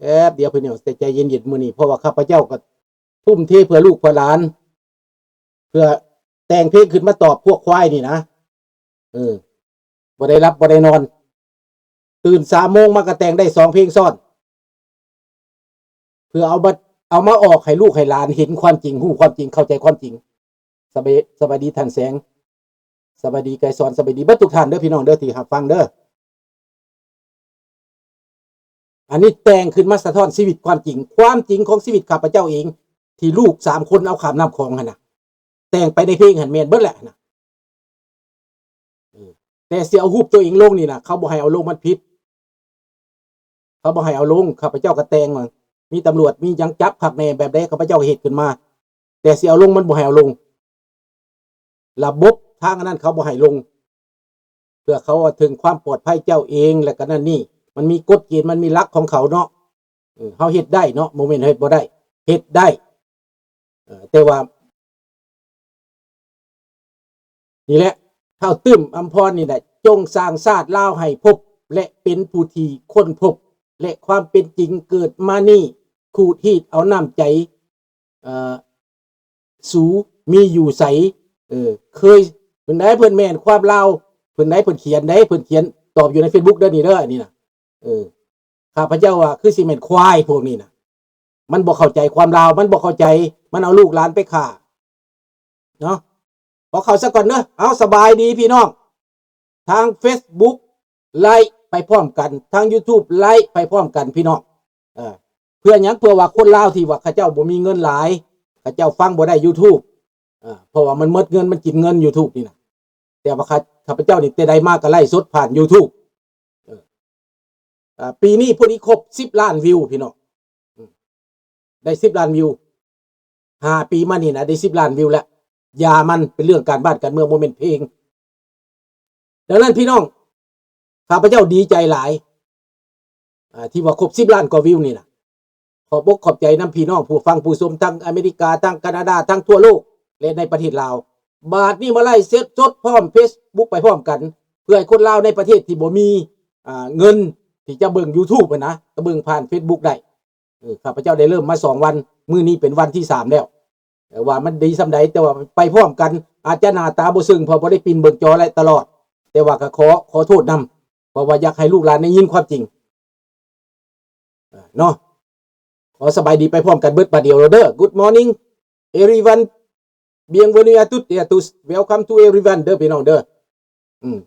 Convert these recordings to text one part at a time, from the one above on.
ແປັບດຽວພີ່ນ້ອງ ແຕ່ໃຈເຢັນໆ ມື້ນີ້ ເພາະວ່າຂ້າພະເຈົ້າກໍທຸ່ມເທເພື່ອລູກເພື່ອຫຼານ ເພື່ອແຕ່ງເພງຂຶ້ນມາຕອບພວກຄວາຍນີ້ນະ. ເອີ ບໍ່ໄດ້ຫຼັບບໍ່ໄດ້ນອນ ຕື່ນສາມໂມງມາກໍແຕ່ງໄດ້ສອງເພງຊ້ອນ ເພື່ອເອົາມາ ເອົາມາອອກໃຫ້ລູກໃຫ້ຫຼານເຫັນຄວາມຈິງ ຮູ້ຄວາມຈິງ ເຂົ້າໃຈຄວາມຈິງ. ສະບາຍ ສະບາຍດີທ່ານແສງ ສະບາຍດີໄກສອນ ສະບາຍດີເບິດທຸກທ່ານເດີພີ່ນ້ອງເດີ ທີ່ຮັບຟັງເດີ. ອັນນີ້ແຕ່ງຂຶ້ນມາສະທ້ອນຊີວິດຄວາມຈິງ ຄວາມຈິງຂອງຊີວິດຂ້າພະເຈົ້າເອງ ທີ່ລູກສາມຄົນເອົາຂ້າມນ້ຳຂອງຫັ້ນນະ ແຕ່ງໄປໃນເພງຫັ້ນແມ່ນເບິດແຫຼະນະ. ເອີ ແຕ່ຊິເອົາຮູບຕົວເອງລົງນີ້ນະ ເຂົາບໍ່ໃຫ້ເອົາລົງ ມັນຜິດ ເຂົາບໍ່ໃຫ້ເອົາລົງ. ຂ້າພະເຈົ້າກໍແຕ່ງວ່າ ມີຕຳຫຼວດມີຫຍັງຈັບຄັກແນ່ແບບໃດ ຂ້າພະເຈົ້າກໍເຮັດຂຶ້ນມາ ແຕ່ຊິເອົາລົງມັນບໍ່ໃຫ້ເອົາລົງ ລະບົບທາງອັນນັ້ນເຂົາບໍ່ໃຫ້ລົງ ເພື່ອເຂົາວ່າເຖິງຄວາມປອດໄພເຈົ້າເອງ ແລະກໍນັ້ນນີ້ ມັນມີກົດເກນ ມັນມີຫຼັກຂອງເຂົາເນາະ. ເອີ ເຮົາເຮັດໄດ້ເນາະ ບໍ່ແມ່ນເຮັດບໍ່ໄດ້ ເຮັດໄດ້. ເອີ ແຕ່ວ່າ ນີ້ແຫຼະ ທ້າວຕື່ມອຳພອນນີ້ແຫຼະ ຈົ່ງສ້າງຊາດລາວໃຫ້ພົບ ແລະເປັນຜູ້ທີ່ຄົ້ນພົບ ແລະຄວາມເປັນຈິງເກີດມານີ້ ຂູດຮີດເອົານ້ຳໃຈ ເອີ ສູມີຢູ່ໃສ? ເອີ ເຄີຍ ເພິ່ນໃດ ເພິ່ນແມ່ນຄວາມລາວ ເພິ່ນໃດ ເພິ່ນຂຽນໃດ ເພິ່ນຂຽນຕອບຢູ່ໃນເຟສບຸກເດີ ນີ້ເດີ ອັນນີ້ນະ. ເອີ ຂ້າພະເຈົ້າວ່າຄືຊິແມ່ນຄວາຍພວກນີ້ນະ ມັນບໍ່ເຂົ້າໃຈຄວາມລາວ ມັນບໍ່ເຂົ້າໃຈ ມັນເອົາລູກຫຼານໄປຂ້າເນາະ. ຂໍເຂົ້າສາກ່ອນເດີ. ເອົາ ສະບາຍດີພີ່ນ້ອງ ທາງເຟສບຸກ ໄລຟ໌ໄປພ້ອມກັນ ທາງຢູທູບ ໄລຟ໌ໄປພ້ອມກັນພີ່ນ້ອງ. ເອີ ເພື່ອຫຍັງ? ເພື່ອວ່າຄົນລາວທີ່ວ່າເຂົາເຈົ້າບໍ່ມີເງິນຫຼາຍ ເຂົາເຈົ້າຟັງບໍ່ໄດ້ຢູທູບ ເອີ ເພາະວ່າມັນໝົດເງິນ ມັນກິນເງິນຢູທູບນີ້ນະ. ແຕ່ວ່າຂ້າ ຂ້າພະເຈົ້ານີ້ແຕ່ໃດມາກໍໄລຟ໌ສົດຜ່ານຢູທູບ ເອີ ເອີ ປີນີ້ພໍດີຄົບສິບລ້ານວິວພີ່ນ້ອງ ອືມ ໄດ້ສິບລ້ານວິວ ຫ້າປີມານີ້ນະ ໄດ້ສິບລ້ານວິວແລ້ວ. ຢ່າມັນ ເປັນເລື່ອງການບ້ານການເມືອງ ບໍ່ແມ່ນເພງ. ດັ່ງນັ້ນພີ່ນ້ອງ ຂ້າພະເຈົ້າດີໃຈຫຼາຍ ອ່າ ທີ່ວ່າຄົບສິບລ້ານກວ່າວິວນີ້ນະ. ຂອບອົກຂອບໃຈນຳພີ່ນ້ອງຜູ້ຟັງຜູ້ຊົມທັງອາເມລິກາ ທັງການາດາ ທັງທົ່ວໂລກ ແລະໃນປະເທດລາວ. ບາດນີ້ມາໄລຟ໌ສົດພ້ອມເຟສບຸກໄປພ້ອມກັນ ເພື່ອໃຫ້ຄົນລາວໃນປະເທດທີ່ບໍ່ມີ ອ່າ ເງິນທີ່ຈະເບິ່ງຢູທູບຫັ້ນນະ ກໍເບິ່ງຜ່ານເຟສບຸກໄດ້. ເອີ ຂ້າພະເຈົ້າໄດ້ເລີ່ມມາສອງວັນ ມື້ນີ້ເປັນວັນທີສາມແລ້ວ. ເອີ ວ່າມັນດີສ່ຳໃດ ແຕ່ວ່າໄປພ້ອມກັນ ອາດຈະໜ້າຕາບໍ່ເຊິ່ງ ເພາະບໍ່ໄດ້ປິ່ນເບິ່ງຈໍໄລຟ໌ຕະຫຼອດ ແຕ່ວ່າກໍຂໍ ຂໍໂທດນຳ ເພາະວ່າຢາກໃຫ້ລູກຫຼານໄດ້ຍິນຄວາມຈິງ ເອີ ເນາະ. ຂໍສະບາຍດີໄປພ້ອມກັນເບິດບາດດຽວໂລດເດີ. Good morning everyone, bienvenue à toutes et à tous, welcome to everyone ເດີພີ່ນ້ອງເດີ. ອືມ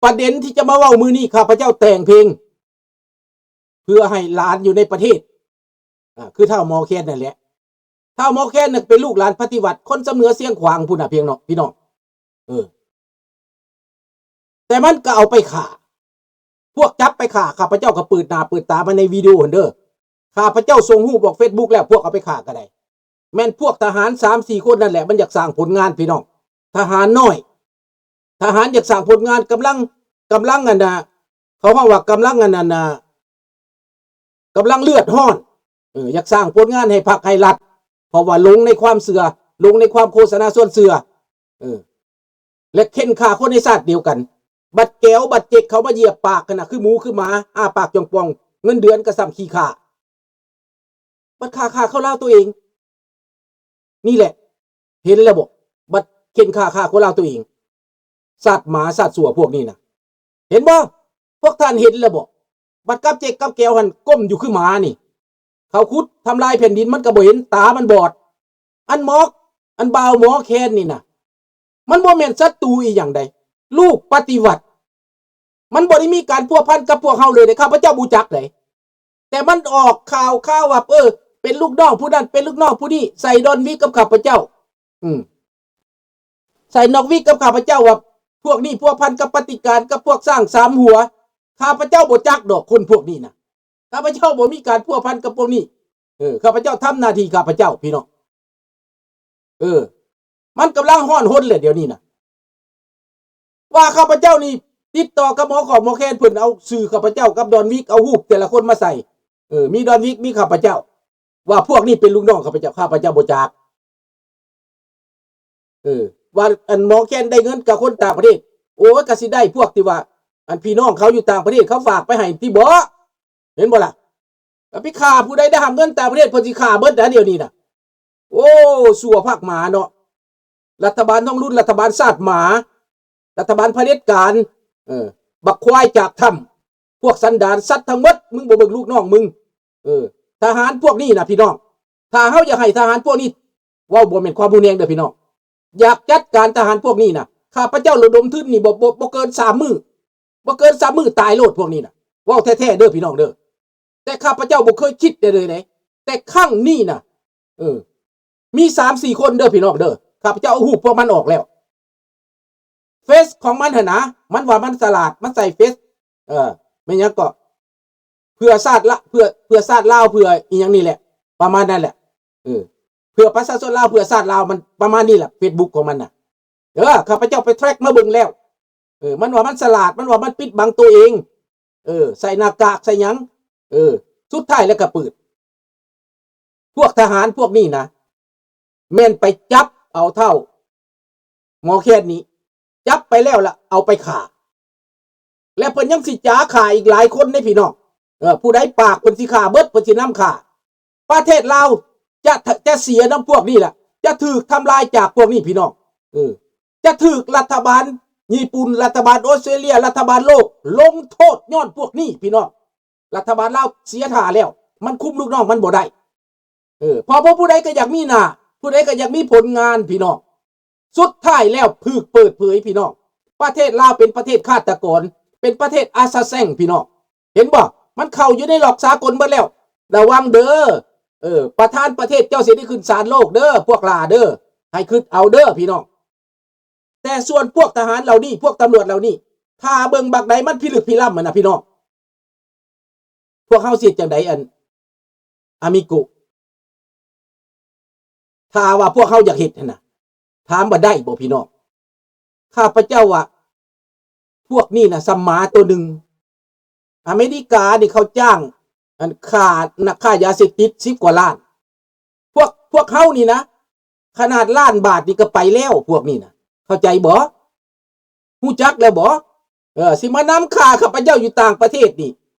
ປະເດັນທີ່ຈະມາເວົ້າມື້ນີ້ ຂ້າພະເຈົ້າແຕ່ງເພງເພື່ອໃຫ້ຫຼານຢູ່ໃນປະເທດ ອ່າ ຄືທ້າວໝໍແຄນນັ້ນແຫຼະ. ທ້າວໝໍແຄນນັ້ນເປັນລູກຫຼານປະຕິວັດ ຄົນຊຳເໜືອຊຽງຂວາງພຸ້ນນະ ພີ່ນ້ອງ ພີ່ນ້ອງ ເອີ ແຕ່ມັນກໍເອົາໄປຂ້າ ພວກຈັບໄປຂ້າ ຂ້າພະເຈົ້າກໍເປີດໜ້າເປີດຕາມາໃນວິດີໂອຫັ້ນເດີ. ຂ້າພະເຈົ້າສົ່ງຮູບອອກເຟສບຸກແລ້ວ ພວກເອົາໄປຂ້າກໍໄດ້ ແມ່ນພວກທະຫານສາມສີ່ຄົນນັ້ນແຫຼະ ມັນຢາກສ້າງຜົນງານພີ່ນ້ອງ. ທະຫານນ້ອຍ ທະຫານຢາກສ້າງຜົນງານ ກຳລັງ ກຳລັງອັນນ່າ ເຂົາເວົ້າວ່າກຳລັງອັນນັ້ນນ່າ ກຳລັງເລືອດຮ້ອນ ເອີ ຢາກສ້າງຜົນງານໃຫ້ພັກໃຫ້ລັດ ເພາະວ່າຫຼົງໃນຄວາມເຊື່ອ ຫຼົງໃນຄວາມໂຄສະນາຊວນເຊື່ອ ເອີ ແລະເຂັ່ນຂ້າຄົນໃນຊາດດຽວກັນ. ບັດແກວບັດເຈັກເຂົາມາຢຽບປາກຫັ້ນນະ ຄືໝູຄືໝາ ອ້າປາກຈ່ອງປ່ອງ ເງິນເດືອນກໍສ່ຳຂີ້ຂ້າ. ບັດຂ້າ ຂ້າເຂົ້າລາວຕົວເອງ ນີ້ແຫຼະ ເຫັນແລ້ວບໍ່? ບັດເຂັ່ນຂ້າ ຂ້າຄົນລາວຕົວເອງ ຊາດໝາຊາດຊົ່ວພວກນີ້ນະ ເຫັນບໍ່? ພວກທ່ານເຫັນແລ້ວບໍ່? ບັດກັບເຈັກກັບແກວຫັ້ນ ກົ້ມຢູ່ຄືໝານີ້ ເຂົາຂຸດທຳລາຍແຜ່ນດິນ ມັນກໍບໍ່ເຫັນ ຕາມັນບອດ. ອັນໝໍ ອັນບ່າວໝໍແຄນນີ້ນະ ມັນບໍ່ແມ່ນສັດຕູອີ່ຫຍັງໃດ ລູກປະຕິວັດ ມັນບໍ່ໄດ້ມີການພົວພັນກັບພວກເຮົາເລີຍເດ້ ຂ້າພະເຈົ້າບໍ່ຈັກໃດ. ແຕ່ມັນອອກຂ່າວຄາວວ່າ ເອີ ເປັນລູກນ້ອງຜູ້ນັ້ນ ເປັນລູກນ້ອງຜູ້ນີ້ ໃສ່ດອນວິກກັບຂ້າພະເຈົ້າ ອືມ ໃສ່ນອກວິກກັບຂ້າພະເຈົ້າ ວ່າພວກນີ້ພົວພັນກັບປະຕິການ ກັບພວກຊ້າງສາມຫົວ. ຂ້າພະເຈົ້າບໍ່ຈັກດອກຄົນພວກນີ້ນະ ຂ້າພະເຈົ້າບໍ່ມີການພົວພັນກັບພວກນີ້. ເອີ ຂ້າພະເຈົ້າທຳໜ້າທີ່ຂ້າພະເຈົ້າ ພີ່ນ້ອງ. ເອີ ມັນກຳລັງຮ້ອນຮົນແຫຼະດຽວນີ້ນະ ວ່າຂ້າພະເຈົ້ານີ້ຕິດຕໍ່ກັບໝໍຂອງໝໍແຄນ ເພິ່ນເອົາຊື່ຂ້າພະເຈົ້າກັບດອນວິກ ເອົາຮູບແຕ່ລະຄົນມາໃສ່ ເອີ ມີດອນວິກ ມີຂ້າພະເຈົ້າ ວ່າພວກນີ້ເປັນລູກນ້ອງຂ້າພະເຈົ້າ ຂ້າພະເຈົ້າບໍ່ຈັກ. ເອີ ວ່າອັນໝໍແຄນໄດ້ເງິນກັບຄົນຕ່າງປະເທດ ໂອ້ຍ ກໍຊິໄດ້ພວກທີ່ວ່າ ອັນພີ່ນ້ອງເຂົາຢູ່ຕ່າງປະເທດເຂົາຝາກໄປໃຫ້ຕິບໍ ເຫັນບໍ່ລະ? ໄປຂ້າຜູ້ໃດໄດ້ຮັບເງິນຕ່າງປະເທດ ເພິ່ນຊິຂ້າເບິດນະ ດຽວນີ້ນະ. ໂອ້ ຊົ່ວພາກໝາເນາະ. ລັດຖະບານທ້ອງລຸນ ລັດຖະບານຊາດໝາ ລັດຖະບານຜະເດັດການ ເອີ ບັກຄວາຍຈາກຖ້ຳ ພວກສັນດານສັດທັງໝົດ ມຶງບໍ່ເບິ່ງລູກນ້ອງມຶງ. ເອີ ທະຫານພວກນີ້ນະພີ່ນ້ອງ ຖ້າເຮົາຢາກໃຫ້ທະຫານພວກນີ້ ເວົ້າບໍ່ແມ່ນຄວາມຮຸນແຮງເດີພີ່ນ້ອງ. ຢາກຈັດການທະຫານພວກນີ້ນະ ຂ້າພະເຈົ້າລະດົມທຶນນີ້ ບໍ່ ບໍ່ ບໍ່ເກີນສາມມື້ ບໍ່ເກີນສາມມື້ຕາຍໂລດພວກນີ້ນະ. ເວົ້າແທ້ໆເດີພີ່ນ້ອງເດີ. ແຕ່ຂ້າພະເຈົ້າບໍ່ເຄີຍຄິດໄດ້ເລີຍເດ້. ແຕ່ຄັ້ງນີ້ນະ ເອີ ມີສາມສີ່ຄົນເດີພີ່ນ້ອງເດີ. ຂ້າພະເຈົ້າເອົາຮູບພວກມັນອອກແລ້ວ. ເຟສຂອງມັນຫັ້ນນະ ມັນວ່າມັນສະຫຼາດ ມັນໃສ່ເຟສ ເອີ ແມ່ນຫຍັງເກາະ ເພື່ອຊາດລະ ເພື່ອ ເພື່ອຊາດລາວ ເພື່ອອີ່ຫຍັງນີ້ແຫຼະ ປະມານນັ້ນແຫຼະ. ເອີ ເພື່ອປະຊາຊົນລາວ ເພື່ອຊາດລາວ ມັນປະມານນີ້ແຫຼະ ເຟສບຸກຂອງມັນນະ. ເອີ ຂ້າພະເຈົ້າໄປແທຣັກມາເບິ່ງແລ້ວ. ເອີ ມັນວ່າມັນສະຫຼາດ ມັນວ່າມັນປິດບັງຕົວເອງ. ເອີ ໃສ່ໜ້າກາກໃສ່ຫຍັງ. ເອີ ສຸດທ້າຍແລ້ວກໍເປີດ. ພວກທະຫານພວກນີ້ນະ ແມ່ນໄປຈັບເອົາທ້າວໝໍແຄນນີ້ ຈັບໄປແລ້ວລະເອົາໄປຂ້າ ແລະເພິ່ນຍັງຊິຈາຂ້າອີກຫຼາຍຄົນເດ້ພີ່ນ້ອງ. ເອີ ຜູ້ໃດປາກເພິ່ນຊິຂ້າເບິດ ເພິ່ນຊິນຳຂ້າ. ປະເທດລາວຈະ ຈະເສຍນຳພວກນີ້ລະ ຈະຖືກທຳລາຍຈາກພວກນີ້ພີ່ນ້ອງ. ເອີ ຈະຖືກລັດຖະບານຍີ່ປຸ່ນ ລັດຖະບານອົດສະເຕຣເລຍ ລັດຖະບານໂລກລົງໂທດຍ້ອນພວກນີ້ພີ່ນ້ອງ. ລັດຖະບານລາວເສຍທ່າແລ້ວ ມັນຄຸມລູກນ້ອງມັນບໍ່ໄດ້. ເອີ ເພາະວ່າຜູ້ໃດກໍຢາກມີໜ້າ ຜູ້ໃດກໍຢາກມີຜົນງານພີ່ນ້ອງ. ສຸດທ້າຍແລ້ວຖືກເປີດເຜີຍພີ່ນ້ອງ ປະເທດລາວເປັນປະເທດຄາດຕະກອນ ເປັນປະເທດອາສາແຊງພີ່ນ້ອງ. ເຫັນບໍ່? ມັນເຂົ້າຢູ່ໃນລັອກສາກົນເບິດແລ້ວ. ລະວັງເດີ ເອີ ປະທານປະເທດເຈົ້າຊິໄດ້ຂຶ້ນສານໂລກເດີ ພວກຫຼ້າເດີ ໃຫ້ຄິດເອົາເດີພີ່ນ້ອງ. ແຕ່ສ່ວນພວກທະຫານເຫຼົ່ານີ້ ພວກຕຳຫຼວດເຫຼົ່ານີ້ ຖ້າເບິ່ງບັກໃດມັນພິລຶກພິລ່ຳຫັ້ນນະພີ່ນ້ອງ ພວກເຮົາຊິເຮັດຈັ່ງໃດ ອັນ ອາມິໂກ? ຖ້າວ່າພວກເຮົາຢາກເຮັດຫັ້ນນະ ຖາມວ່າໄດ້ບໍ່ພີ່ນ້ອງ? ຂ້າພະເຈົ້າວ່າ ພວກນີ້ນະສ່ຳໝາໂຕໜຶ່ງ. ອາເມລິການີ້ເຂົາຈ້າງ ອັນ ຂ້ານັກຄ້າຢາເສບຕິດສິບກວ່າລ້ານ. ພວກ ພວກເຮົານີ້ນະ ຂະໜາດລ້ານບາດນີ້ກໍໄປແລ້ວ ພວກນີ້ນະ. ເຂົ້າໃຈບໍ່? ຮູ້ຈັກແລ້ວບໍ່? ເອີ ຊິມານຳຂ້າຂ້າພະເຈົ້າຢູ່ຕ່າງປະເທດນີ້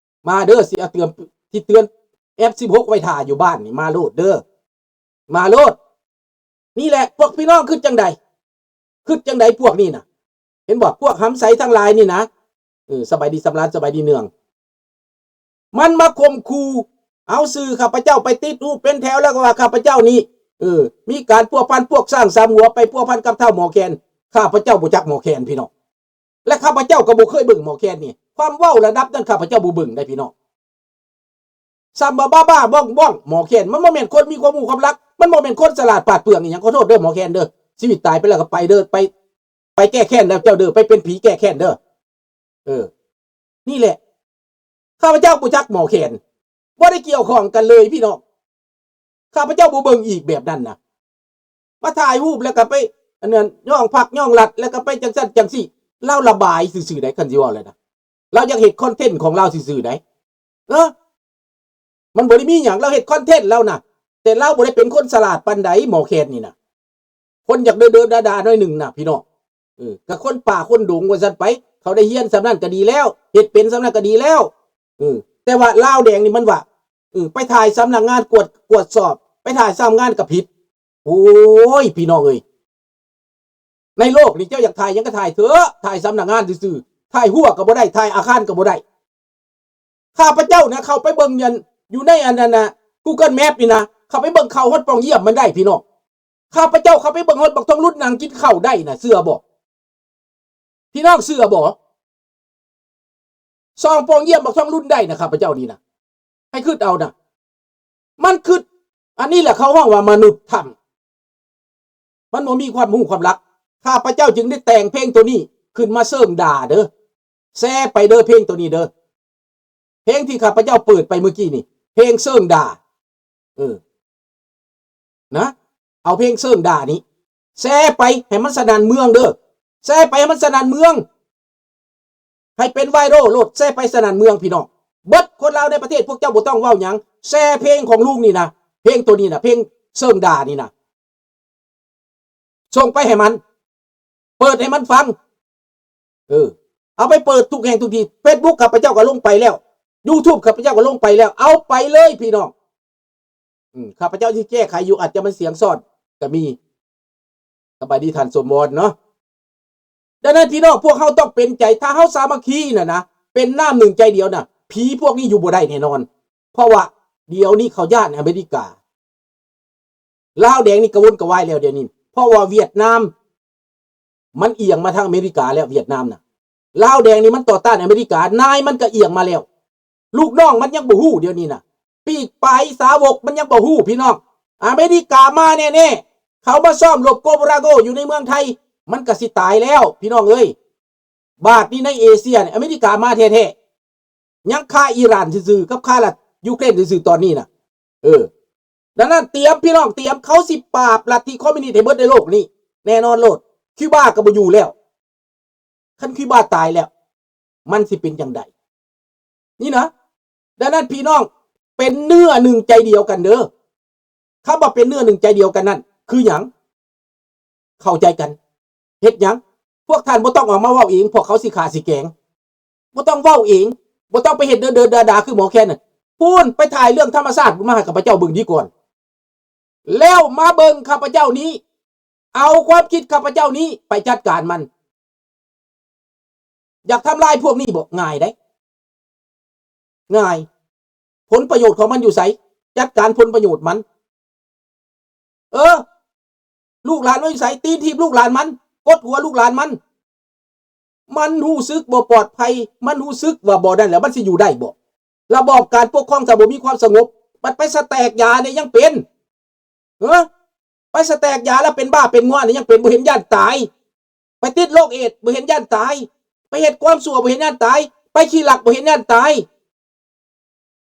ມາເດີ ຊິເອົາເຕືອນ ຊິເຕືອນ ເອັຟສິບຫົກ ໄວ້ຖ້າຢູ່ບ້ານນີ້ ມາໂລດເດີ ມາໂລດ. ນີ້ແຫຼະ ພວກພີ່ນ້ອງຄິດຈັ່ງໃດ? ຄິດຈັ່ງໃດພວກນີ້ນະ? ເຫັນບໍ່? ພວກຫຳໃສທັງຫຼາຍນີ້ນະ ເອີ ສະບາຍດີສຳລານ ສະບາຍດີເນືອງ. ມັນມາຂົ່ມຂູ່ ເອົາຊື່ຂ້າພະເຈົ້າໄປຕິດຮູບເປັນແຖວ ແລ້ວກໍວ່າຂ້າພະເຈົ້ານີ້ ເອີ ມີການພົວພັນພວກຊ້າງສາມຫົວ ໄປພົວພັນກັບທ້າວໝໍແຄນ. ຂ້າພະເຈົ້າບໍ່ຈັກໝໍແຄນພີ່ນ້ອງ ແລະ ຂ້າພະເຈົ້າກໍບໍ່ເຄີຍເບິ່ງໝໍແຄນນີ້. ຄວາມເວົ້າລະດັບນັ້ນຂ້າພະເຈົ້າບໍ່ເບິ່ງໄດ໋ພີ່ນ້ອງ. ສ່ຳບ້າໆບ້ອງໆ ໝໍແຄນ ມັນບໍ່ແມ່ນຄົນມີຄວາມຮູ້ຄວາມລັກ ມັນບໍ່ແມ່ນຄົນສະຫຼາດປາດເປືອງອີ່ຫຍັງ. ຂໍໂທດເດີໝໍແຄນເດີ ຊີວິດຕາຍໄປແລ້ວກໍໄປເດີ ໄປ ໄປແກ້ແຄ້ນແລ້ວເຈົ້າເດີ ໄປເປັນຜີແກ້ແຄ້ນເດີ. ເອີ ນີ້ແຫຼະ ຂ້າພະເຈົ້າບໍ່ຈັກໝໍແຄນ ບໍ່ໄດ້ກ່ຽວຂ້ອງກັນເລີຍພີ່ນ້ອງ. ຂ້າພະເຈົ້າບໍ່ເບິ່ງອີກແບບນັ້ນນະ ມາຖ່າຍຮູບແລ້ວກໍໄປ ອັນນັ້ນ ຍ້ອງພັກຍ້ອງລັດ ແລ້ວກໍໄປຈັ່ງຊັ້ນຈັ່ງຊີ້. ລາວລະບາຍຊື່ໆໃດ໋ ຄັນຊິເວົ້າແລ້ວນະ ລາວຢາກເຮັດຄອນເທັນຂອງລາວຊື່ໆໃດ໋. ເອີ ມັນບໍ່ໄດ້ມີຫຍັງ ລາວເຮັດຄອນເທັນລາວນະ ແຕ່ລາວບໍ່ໄດ້ເປັນຄົນສະຫຼາດປານໃດ ໝໍແຄນນີ້ນະ. ຄົນຢາກເດີໆດາໆໜ້ອຍໜຶ່ງນະພີ່ນ້ອງ. ເອີ ກໍຄົນປ່າຄົນດົງວ່າຊັ້ນໄປ ເຂົາໄດ້ຮຽນສ່ຳນັ້ນກໍດີແລ້ວ ເຮັດເປັນສ່ຳນັ້ນກໍດີແລ້ວ. ເອີ ແຕ່ວ່າລາວແດງນີ້ມັນວ່າ ເອີ ໄປຖ່າຍສຳນັກງານກວດ ກວດສອບ ໄປຖ່າຍສຳນັກງານກໍຜິດ. ໂອ້ຍ ພີ່ນ້ອງເອີຍ ໃນໂລກນີ້ເຈົ້າຢາກຖ່າຍຫຍັງກໍຖ່າຍເຖາະ ຖ່າຍສຳນັກງານຊື່ໆ ຖ່າຍຮົ້ວກໍບໍ່ໄດ້ ຖ່າຍອາຄານກໍບໍ່ໄດ້. ຂ້າພະເຈົ້ານະເຂົ້າໄປເບິ່ງ ອັນ ຢູ່ໃນ ອັນນັ້ນນະ Google Map ນີ້ນະ ເຂົ້າໄປເບິ່ງເຂົ້າຮອດປ່ອງຢ້ຽມມັນໄດ້ພີ່ນ້ອງ. ຂ້າພະເຈົ້າເຂົ້າໄປເບິ່ງຮອດບັກທອງລຸນນັ່ງກິນເຂົ້າໄດ້ນະ ເຊື່ອບໍ່? ພີ່ນ້ອງເຊື່ອບໍ່? ຊ່ອງປ່ອງຢ້ຽມບັກທອງລຸນໄດ້ນະ ຂ້າພະເຈົ້ານີ້ນະ ໃຫ້ຄິດເອົານະ. ມັນຄື ອັນນີ້ແຫຼະເຂົາຮ້ອງວ່າມະນຸດຖ້ຳ ມັນບໍ່ມີຄວາມຮູ້ຄວາມລັກ. ຂ້າພະເຈົ້າຈຶ່ງໄດ້ແຕ່ງເພງໂຕນີ້ຂຶ້ນມາເຊີງດ່າເດີ ແຊໄປເດີ ເພງໂຕນີ້ເດີ ເພງທີ່ຂ້າພະເຈົ້າເປີດໄປມື້ກີ້ນີ້ ເພງເຊີງດ່າ ເອີ ນະ ເອົາເພງເຊີງດ່ານີ້ແຊໄປໃຫ້ມັນສະໜັ່ນເມືອງເດີ ແຊໄປໃຫ້ມັນສະໜັ່ນເມືອງ ໃຫ້ເປັນໄວຣັລໂລດ ແຊໄປສະໜັ່ນເມືອງພີ່ນ້ອງ. ເບິດຄົນລາວໃນປະເທດ ພວກເຈົ້າບໍ່ຕ້ອງເວົ້າຫຍັງ ແຊເພງຂອງລຸງນີ້ນະ ເພງໂຕນີ້ນະ ເພງເຊີງດ່ານີ້ນະ ສົ່ງໄປໃຫ້ມັນ ເປີດໃຫ້ມັນຟັງ. ເອີ ເອົາໄປເປີດທຸກແຫ່ງທຸກທີ່. ເຟສບຸກຂ້າພະເຈົ້າກໍລົງໄປແລ້ວ YouTube ຂ້າພະເຈົ້າກໍລົງໄປແລ້ວ ເອົາໄປເລີຍພີ່ນ້ອງ. ອືມ ຂ້າພະເຈົ້າຊິແກ້ໄຂຢູ່ ອາດຈະມັນສຽງສອດກໍມີ. ສະບາຍດີທ່ານສົມວອນເນາະ. ດັ່ງນັ້ນພີ່ນ້ອງ ພວກເຮົາຕ້ອງເປັນໃຈ ຖ້າເຮົາສາມັກຄີນະນະ ເປັນນ້ຳໜຶ່ງໃຈດຽວນະ ຜີພວກນີ້ຢູ່ບໍ່ໄດ້ແນ່ນອນ. ເພາະວ່າດຽວນີ້ເຂົາຢ້ານອາເມລິກາ. ລາວແດງນີ້ກະວົນກະວາຍແລ້ວດຽວນີ້ ເພາະວ່າຫວຽດນາມມັນອຽງມາທາງອາເມລິກາແລ້ວ. ຫວຽດນາມນະ ລາວແດງນີ້ມັນຕໍ່ຕ້ານອາເມລິກາ ນາຍມັນກະອຽງມາແລ້ວ. ລູກນ້ອງມັນຍັງບໍ່ຮູ້ດຽວນີ້ນະ ປີກປາຍສາວົກມັນຍັງບໍ່ຮູ້ພີ່ນ້ອງ. ອາເມລິກາມາແນ່ໆ ເຂົາມາຊ້ອມລົບໂກໂບຣາໂກຢູ່ໃນເມືອງໄທ ມັນກະຊິຕາຍແລ້ວພີ່ນ້ອງເອີຍ. ບາດນີ້ໃນເອເຊຍນີ້ ອາເມລິກາມາແທ້ໆ ຍັງຄາອີຣານຊື່ໆ ກັບຄາລັດຢູເຄຣນຊື່ໆ ຕອນນີ້ນະ. ເອີ ດັ່ງນັ້ນຕຽມພີ່ນ້ອງ ຕຽມ ເຂົາຊິປາບລັດທິຄອມມິວນິດໃຫ້ເບິດໃນໂລກນີ້ ແນ່ນອນໂລດ. ຄິວບາກໍບໍ່ຢູ່ແລ້ວ. ຄັນຄິວບາຕາຍແລ້ວ ມັນຊິເປັນຈັ່ງໃດ? ນີ້ນະ. ດັ່ງນັ້ນພີ່ນ້ອງ ເປັນເນື້ອໜຶ່ງໃຈດຽວກັນເດີ. ຄຳວ່າເປັນເນື້ອໜຶ່ງໃຈດຽວກັນນັ້ນຄືຫຍັງ? ເຂົ້າໃຈກັນ. ເຮັດຫຍັງ? ພວກທ່ານບໍ່ຕ້ອງອອກມາເວົ້າເອງ ພວກເຂົາຊິຂ້າຊິແກງ. ບໍ່ຕ້ອງເວົ້າເອງ. ບໍ່ຕ້ອງໄປເຮັດເດີໆດາໆ ຄືໝໍແຄນນັ້ນ. ພຸ້ນ ໄປຖ່າຍເລື່ອງທຳມະຊາດພຸ້ນມາໃຫ້ຂ້າພະເຈົ້າເບິ່ງດີກ່ອນ. ແລ້ວມາເບິ່ງຂ້າພະເຈົ້ານີ້ ເອົາຄວາມຄິດຂ້າພະເຈົ້ານີ້ໄປຈັດການມັນ. ຢາກທຳລາຍພວກນີ້ບໍ່? ງ່າຍເດ້ ງ່າຍ. ຜົນປະໂຫຍດຂອງມັນຢູ່ໃສ? ຈັດການຜົນປະໂຫຍດມັນ. ເອີ ລູກຫຼານມັນຢູ່ໃສ? ຕີນຖີບລູກຫຼານມັນ, ກົດຫົວລູກຫຼານມັນ. ມັນຮູ້ສຶກບໍ່ປອດໄພ, ມັນຮູ້ສຶກວ່າບໍ່ນັ້ນແລ້ວ ມັນຊິຢູ່ໄດ້ບໍ່? ລະບອບການປົກຄອງຖ້າບໍ່ມີຄວາມສະຫງົບ, ບັດໄປສະແຕກຢານີ້ຍັງເປັນ. ເອີ ໄປສະແຕກຢາແລ້ວເປັນບ້າເປັນງວານີ້ຍັງເປັນ, ບໍ່ເຫັນຢ້ານຕາຍ. ໄປຕິດໂລກເອດ ບໍ່ເຫັນຢ້ານຕາຍ. ໄປເຮັດຄວາມຊົ່ວ ບໍ່ເຫັນຢ້ານຕາຍ. ໄປຂີ້ລັກ ບໍ່ເຫັນຢ້ານຕາຍ.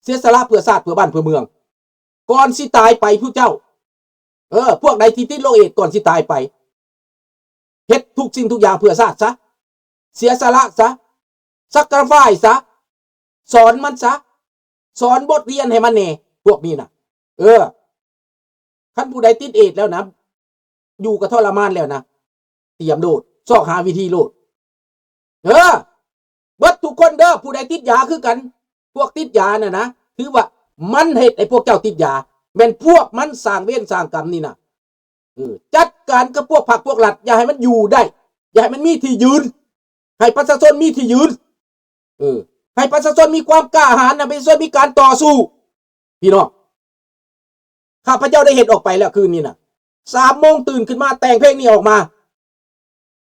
ເສຍສະຫຼະເພື່ອຊາດ ເພື່ອບ້ານ ເພື່ອເມືອງ ກ່ອນຊິຕາຍໄປ ພວກເຈົ້າ. ເອີ ພວກໃດທີ່ຕິດໂລກເອດ ກ່ອນຊິຕາຍໄປ ເຮັດທຸກສິ່ງທຸກຢ່າງເພື່ອຊາດຊະ, ເສຍສະຫຼະຊະ, sacrifice ຊະ, ສອນມັນຊະ, ສອນບົດຮຽນໃຫ້ມັນແດ່ ພວກນີ້ນະ. ເອີ ຄັນຜູ້ໃດຕິດເອດແລ້ວນະ ຢູ່ກໍທໍລະມານແລ້ວນະ ຕຽມໂລດ ຊອກຫາວິທີໂລດ. ເອີ ເບິດທຸກຄົນເດີ ຜູ້ໃດຕິດຢາຄືກັນ. ພວກຕິດຢານະນະ ຖືວ່າມັນເຮັດໃຫ້ພວກເຈົ້າຕິດຢາ, ແມ່ນພວກມັນສ້າງເວນສ້າງກຳນີ້ນະ. ເອີ ຈັດການກັບພວກພັກພວກລັດ ຢ່າໃຫ້ມັນຢູ່ໄດ້, ຢ່າໃຫ້ມັນມີທີ່ຢືນ, ໃຫ້ປະຊາຊົນມີທີ່ຢືນ. ເອີ ໃຫ້ປະຊາຊົນມີຄວາມກ້າຫານ, ໃຫ້ປະຊາຊົນມີການຕໍ່ສູ້. ພີ່ນ້ອງ ຂ້າພະເຈົ້າໄດ້ເຮັດອອກໄປແລ້ວຄືນນີ້ນະ. ສາມໂມງຕື່ນຂຶ້ນມາແຕ່ງເພງນີ້ອອກມາ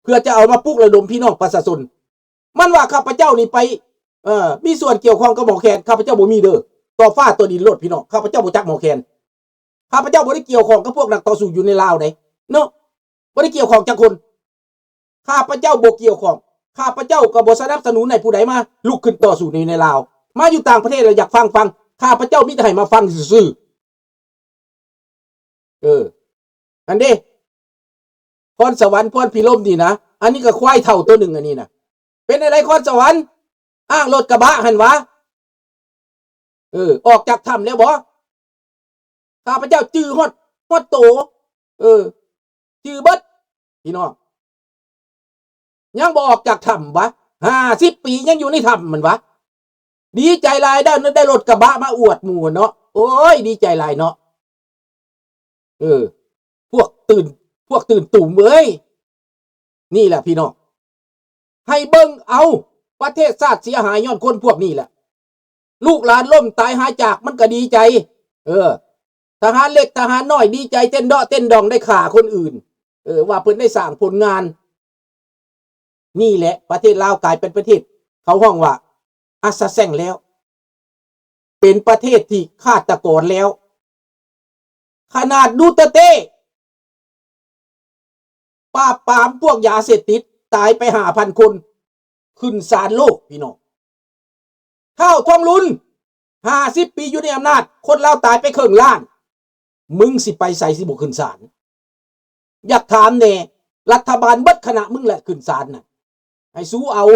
ເພື່ອຈະເອົາມາປຸກລະດົມພີ່ນ້ອງປະຊາຊົນ. ມັນວ່າຂ້າພະເຈົ້ານີ້ໄປ ເອີ ມີສ່ວນກ່ຽວຂ້ອງກັບໝໍແຄນ. ຂ້າພະເຈົ້າບໍ່ມີເດີ. ຕໍ່ຟ້າຕໍ່ດິນໂລດພີ່ນ້ອງ. ຂ້າພະເຈົ້າບໍ່ຈັກໝໍແຄນ. ຂ້າພະເຈົ້າບໍ່ໄດ້ກ່ຽວຂ້ອງກັບພວກນັກຕໍ່ສູ້ຢູ່ໃນລາວໃດເນາະ. ບໍ່ໄດ້ກ່ຽວຂ້ອງຈັກຄົນ. ຂ້າພະເຈົ້າບໍ່ກ່ຽວຂ້ອງ. ຂ້າພະເຈົ້າກໍບໍ່ສະໜັບສະໜູນໃຫ້ຜູ້ໃດມາລຸກຂຶ້ນຕໍ່ສູ້ໃນ ໃນລາວ. ມາຢູ່ຕ່າງປະເທດແລ້ວຢາກຟັງ, ຟັງ. ຂ້າພະເຈົ້າມີແຕ່ໃຫ້ມາຟັງຊື່ໆ. ເອີ ອັນເດ້ ພອນສະຫວັນ ພອນພິລົມນີ້ນະ, ອັນນີ້ກໍຄວາຍເຖົ້າໂຕໜຶ່ງ ອັນນີ້ນະ. ເປັນຈັ່ງໃດຄອນສະຫວັນ? ອ້າງລົດກະບະຫັ້ນຫວາ? ເອີ ອອກຈາກຖ້ຳແລ້ວບໍ? ຂ້າພະເຈົ້າຈື່ຮອດ ຮອດໂຕ. ເອີ ຈື່ເບິດ ພີ່ນ້ອງ. ຍັງບໍ່ອອກຈາກຖ້ຳຫວາ? ຫ້າສິບປີຍັງຢູ່ໃນຖ້ຳແມ່ນຫວາ? ດີໃຈຫຼາຍໄດ້ ໄດ້ລົດກະບະມາອວດໝູ່ເນາະ. ໂອ້ຍ ດີໃຈຫຼາຍເນາະ. ເອີ ພວກຕື່ນ ພວກຕື່ນຕູມເອີຍ. ນີ້ແຫຼະພີ່ນ້ອງ ໃຫ້ເບິ່ງເອົາ ປະເທດຊາດເສຍຫາຍຍ້ອນຄົນພວກນີ້ແຫຼະ. ລູກຫຼານລົ້ມຕາຍຫາຍຈາກ ມັນກໍດີໃຈ. ເອີ ທະຫານເລັກທະຫານນ້ອຍດີໃຈ ເຕັ້ນເດາະເຕັ້ນດອງ ໄດ້ຂ້າຄົນອື່ນ. ເອີ ວ່າເພິ່ນໄດ້ສ້າງຜົນງານ. ນີ້ແຫຼະ ປະເທດລາວກາຍເປັນປະເທດ ເຂົາຮ້ອງວ່າ ອາສາແຊງແລ້ວ ເປັນປະເທດທີ່ຄາດຕະກອນແລ້ວ. ຂະໜາດດູເຕີເຕປາບປາມພວກຢາເສບຕິດ ຕາຍໄປຫ້າພັນຄົນ ຂຶ້ນສານໂລກ ພີ່ນ້ອງ. ທ້າວທອງລຸນ ຫ້າສິບປີຢູ່ໃນອຳນາດ ຄົນລາວຕາຍໄປເຄິ່ງລ້ານ. ມຶງຊິໄປໃສ ຊິບໍ່ຂຶ້ນສານ? ຢາກຖາມແດ່ ລັດຖະບານເບິດຄະນະມຶງແຫຼະຂຶ້ນສານນະ ໃຫ້ສູເອົາ.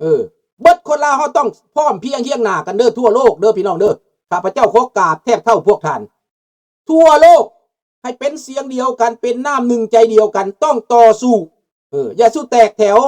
ເອີ ເບິດຄົນລາວເຮົາຕ້ອງພ້ອມພຽງຄຽງໜ້າກັນເດີ ທົ່ວໂລກເດີ ພີ່ນ້ອງເດີ. ຂ້າພະເຈົ້າຂໍກາບແທບເທົ້າພວກທ່ານທົ່ວໂລກ ໃຫ້ເປັນສຽງດຽວກັນ ເປັນນ້ຳໜຶ່ງໃຈດຽວກັນ ຕ້ອງຕໍ່ສູ້. ເອີ ຢ່າສູ່ແຕກແຖວ.